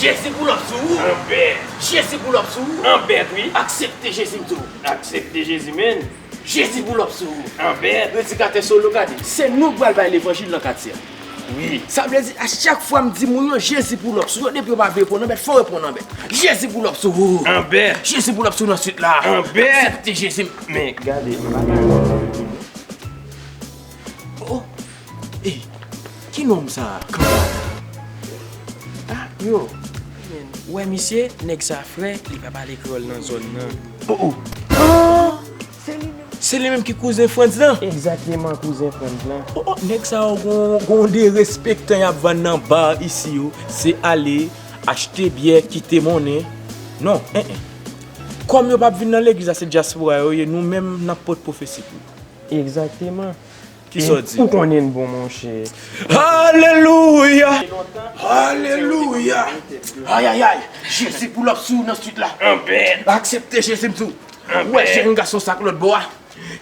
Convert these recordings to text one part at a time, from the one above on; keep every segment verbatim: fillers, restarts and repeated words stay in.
Jezi pull up sou ou. An bèt. Jezi pull up sou ou. An bèt, wi. Aksepte Jezi, m di w. Aksepte Jezi, menn. Jezi pull up sou ou. An bèt. Predikatè Solo, gade, se nou k pral bay levanjil nan katye a. Wi. Sa vle di, a chak fwa m di moun yo, Jezi pull up sou yo, depi yo pa vle reponn anbèt, fò yo reponn anbèt. Jezi pull up sou ou. Anbèt. Jezi pull up sou nou nan street la. Anbèt. Aksepte Jezi. Men, gade, bagay. Oh, oh. Ey, ki nonm sa a? Kanpa la. Ah, yo. Men, ou wè misye, nèg sa frè, li pa pale kreyòl nan zòn nan. Oh, oh. Ah! Se li menm. Se li menm ki kouzen Frantz lan? Egzakteman, kouzen Frantz lan. Oh, oh, nèg sa yo gon, gon derespektan y ap vann nan ba isi yo. Se ale, achte byè, kite monnen. Non, en, en. Kòm yo p ap vin nan legliz la, se dyaspora yo ye, nou menm n ap pote pwofesi pou yo. Egzakteman. Kisa w di? Ou konnen n bon, monchè. Alelouya! Alelouya! Ayayay! Jezi pull up sou ou nan street la. Anbèt! Aksepte Jezi, m di w. Anbèt! Ou wè jèn gason sa k lòt bò a?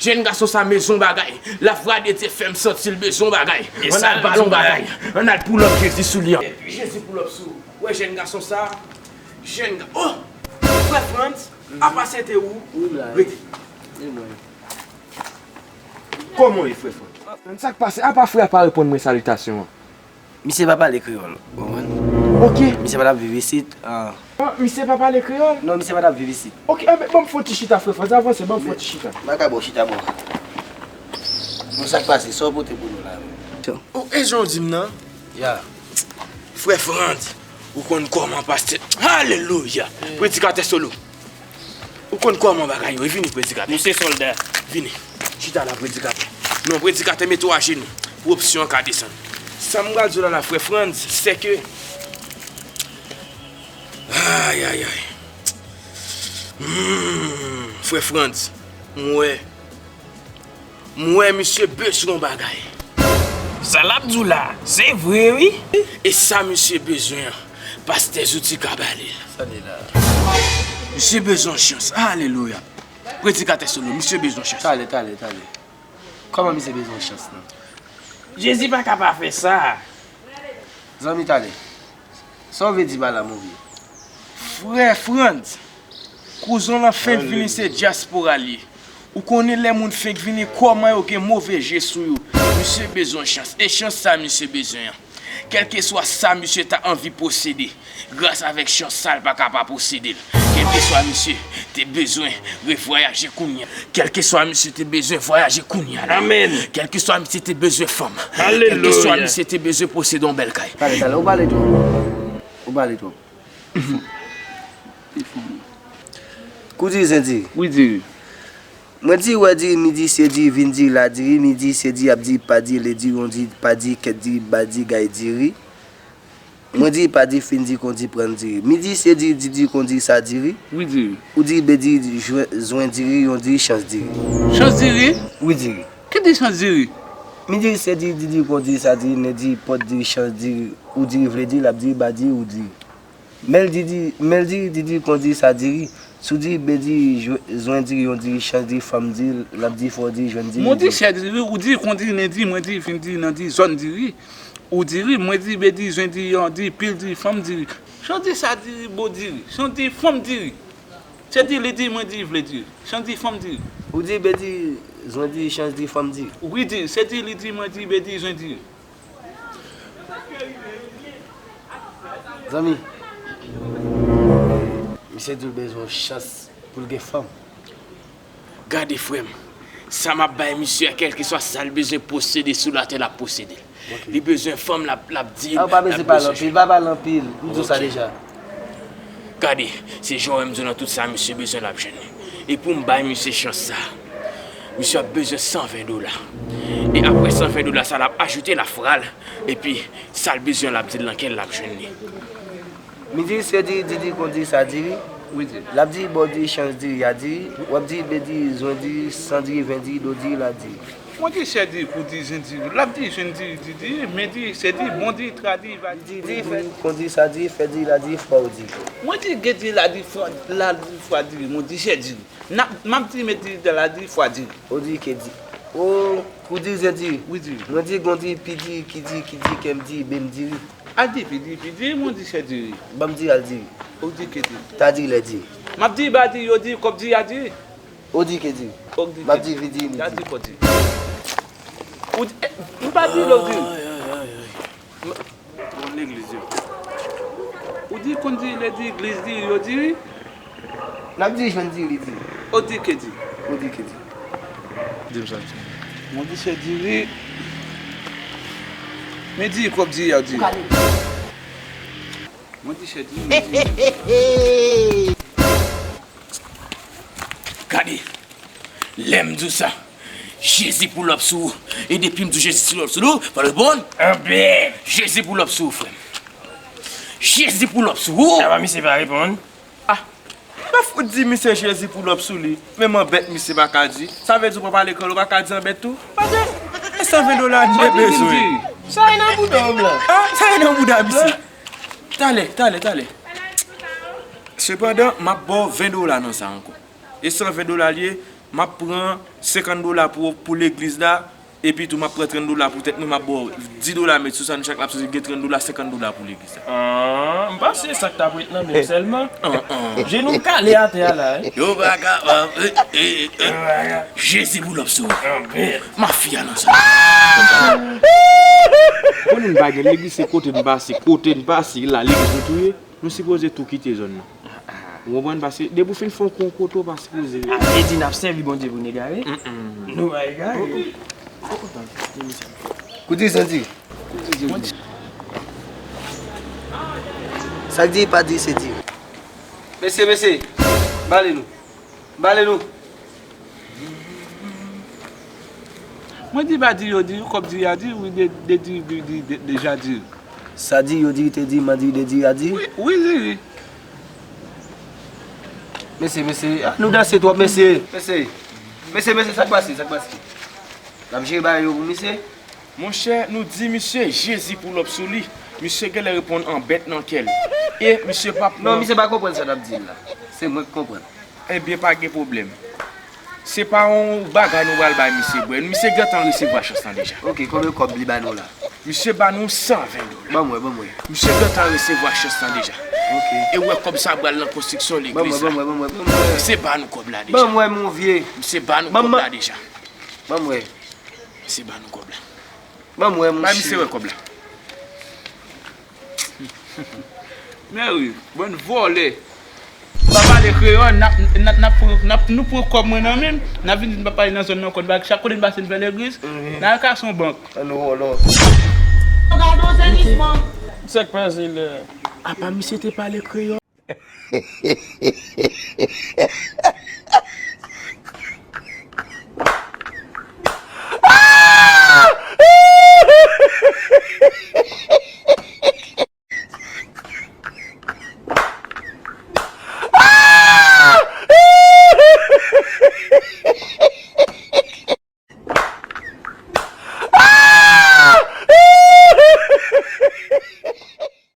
Jèn gason sa bezwen bagay. Lavwa de Dye fè m santi l bezwen bagay. Ann al ba l yon bagay. Ann al pull up Jezi sou li an. Jezi pull up sou ou. Ou wè jèn gason sa? Jèn ga-, oh! Frè Frantz, apa se te ou? Wi, la. Rete. E mwen. Kòman w ye, frè Frantz? Sa k pase? Apa frè a pa reponn mwen salitasyon an? Misye pa pale kreyòl, ou konprann? Ok. Misye pa t ap viv isit. Ah. Ah, misye pa pale kreyòl? Non, misye pa t ap viv isit. Ok, enben, ban m fè yon ti chita, frè Frantz. Avanse, ban m fè yon ti chita. M pa ka ba w chita, bò. Bon, sa k pase? Sa w pote pou nou la, menm? Oh, e jan w di m nan? Ya. Frè Frantz, ou konn kòman pastè. Alelouya! Predikatè Solo. Ou konn kòman bagay yo ye, vini predikatè. Nou se sòlda. Vini. Chita la, predikatè. Non, predikatè, mete w ajenou pou opsyon an ka desann. Sa m pral di w la, la, frè Frantz, se ke, ayayay. Hmm, frè Frantz, m wè M wè misye bezwen yon bagay. Sa l ap di w la, se vre wi. E sa misye bezwen an, pastè Zouti ka ba li l. Sa li la. Misye bezwen yon chans. Alelouya. Predikatè Solo, misye bezwen yon chans. Talè, talè, talè. Kòman misye bezwen yon chans nan? Jezi pa ka pa fè sa. Zanmi, talè. Sa w vle di pa la, mon vye? Frè Frantz, kouzen w lan fenk vini, se dyaspora l ye. Ou konnen lè moun fenk vini, kòman yo gen move je sou yo. Misye bezwen chans. E chans sa misye bezwen an. Kèlkeswa sa misye ta anvi posede, gras avèk chans sa, l pa ka pa posede l. Kèlkeswa misye te bezwen revwayaje kounye a. Kèlkeswa misye te bezwen vwayaje kounye a la. Amèn. Kèlkeswa misye te bezwen fanm. Alelouya. Kèlkeswa misye te bezwen posede yon bèl kay. Talè, talè, ou pale twòp. Ou pale twòp. Kou diri zen diri. Wi, diri. Mwen diri, wè diri, mi diri, se diri, vin diri, la diri, mi diri, se diri, ap diri, pa diri, le diri, yon diri, pa diri, kèt diri, ba diri, gay diri. Mwen diri, pa diri, fin diri, kon diri, pran diri. Mi diri, se diri, di diri, kon diri, sa diri. Wi, diri. Ou diri, be diri, jwen, zwen diri, yon diri, chans diri. Chans diri? Wi, diri. Ki di chans diri? Mi diri, se diri, di diri, kon diri, sa diri, ne diri, pòt diri, chans diri, ou diri, vle diri, l ap diri, ba diri, ou diri. Mèl diri, mèl diri, di diri, kon diri, sa diri, si w diri, be diri, jwe, zwen diri, yon diri, chans diri, fanm diri, l ap diri, fò diri, jwenn diri, mwen diri, chè diri, ou diri, kon diri, nen diri, mwen diri, fin diri, nan diri, zòn diri, ou diri, mwen diri, be diri, zwen diri, yon diri, pil diri, fanm diri, chan diri, sa diri, bo diri, chan diri, fanm diri. Se diri, li diri, mwen diri, vle diri. Chan diri, fanm diri. Ou diri, be diri, zwen diri, chans diri, fanm diri. Wi diri, se diri, li diri, mwen diri, be diri, zwen diri. Zanmi, misye di w bezwen yon chans pou l gen fanm. Gade, frè m, sa m ap bay misye a, kèlkeswa sa l bezwen posede sou latè, l ap posede l. Ok. Li bezwen fanm, l ap, l ap di l, ah, ou pa bezwen pale anpil, pa pale anpil. M di w sa deja. Gade, se jan w wè m di w nan tout sa misye bezwen, l ap jwenn li. E pou m bay misye chans sa, misye ap bezwen san ven dola. E apre san ven dola sa, l ap ajoute lafwa l. Epi, sa l bezwen, l ap di l nan kè l, l ap jwenn li. Mi diri, se diri, di diri, kon diri, sa diri. Wi, diri. L ap diri, ba w diri, chans diri, ya diri. W ap diri, be diri, zwen diri, san diri, ven diri, do diri, la diri. Mwen diri, chè diri, kou diri, zen diri. L ap diri, jwenn diri, di diri, men diri, se diri, bon diri, tra diri, va diri, diri, fè diri, kon diri, sa diri, fè diri, la diri, fwa w diri. Mwen diri, gen diri, la diri, fwa, la diri, fwa diri. Mwen diri, chè diri. N ap, m ap diri, met diri, la diri, fwa diri. O diri, ke diri. O, kou diri, zen diri. Wi, diri. Mwen diri, gon diri, pi diri, ki diri, ki diri, kè m diri, be m diri. Al di pi, di pi, di, mon di chè diri. Ban m diri, al diri. Ou di ke diri. Ta diri, lè diri. M ap diri, ba diri, yo diri, kòb diri, a diri. Ou di ke diri. Ou di ke diri. M ap diri, vi diri, mi diri. Ya diri, kòb diri. Ou di, eh, m pa diri, lè w diri. Ay, ay, ay, ay. Bon, legliz yo. Ou di konn di, lè di legliz di, yo di wi. N ap di jan di li di. Ou di ke di. Ou di ke di. Di m sa di. Mwen di se di wi. Men di kòb di a di. Ou ka di. Mwen di se di wi. Gade. Lè m di w sa, Jezi pull up sou ou. E depi m di w Jezi pull up sou nou, pa reponn. Anben, Jezi pull up sou ou, frè m. Jezi pull up sou ou. Apa misye pa reponn? Ah, pa fout di misye Jezi pull up sou li. Menm anbèt misye pa ka di. Sa vle di w pa pale kreyòl, ou pa ka di anbèt tou? Paske e san ven dola li te bezwen. Sa e nan bouda w blan. Ah, sa e nan bouda misye. Talè, talè, talè. Sepandan, m ap ba w ven dola nan sa ankò. E san ven dola l ye, m ap pran senkant dola pou, pou legliz la, epi tou m ap pran trant dola pou tèt mwen, m ap ba w dis dola met sou sa, nou chak n ap soti gen trant dola, senkant dola pou legliz la. Ah, m panse sa k t ap ret nan men m sèlman. An, an. Jenou m kale atè a la, wi. Yo pa kapab. Eh, eh, eh. Jezi pull up sou ou. Anben. Mafya nan sa. Konnen m pa gen legliz, se kote m pase, kote m pase la, legliz nou tou ye. Nou sipoze tou kite zòn nan. Ou konprann? Paske depi w fin fè yon kou kote w pa sipoze. A vle di n ap sèvi Bondye pou n egare? Mm, mm. Nou pa egare. Kote sa di? Sa di pa di se di. Mesye, mesye, bale nou. Bale nou. Mwen di ba di yo di, kòb di a di, wi, de, de di, di, di, de, deja di. Sa di yo di, te di, man di, de di a di. Wi, wi, wi, wi. Mesye, mesye, ah, nou danse twòp, mesye. Mesye, mesye, mesye, sa k pase, sa k pase? N ap jere bagay yo pou misye. Monchè, nou di misye Jezi pull up sou li. Misye genlè reponn anbèt nan kè l. E misye p ap pran. Non, misye pa konprann sa n ap di l la. Se mwen k konprann. Ebyen, pa gen pwoblèm. Se pa yon bagay nou pral bay misye bwè. Misye gentan resevwa chans lan deja. Ok, konbyen kòb li ba nou la? Misye ba nou san ven dola. Ban m wè, ban m wè. Misye gentan resevwa chans lan deja. Ok. E w wè kòb sa pral nan konstriksyon legliz la. Ban m wè, ban m wè, ban m wè, ban m wè. Misye ba nou kòb la deja. Ban m wè, mon vye. Misye ba nou kòb la deja. Ban m wè. Misye ba nou kòb la. Ban m wè, monchè. Bay misye wè kòb la. Mèri, bann vòlè. Pa pale kreyòl, n ap, n ap, n ap pran, n ap, nou pran kòb mwen nan men m, n ap vin di n pa pale nan zòn nan ankò, n pa, chak kote n pase n fè legliz, n al kase yon bank. Bann vòlò. Gade yon zenisman. Sa k pase la? Apa misye te pale kreyòl?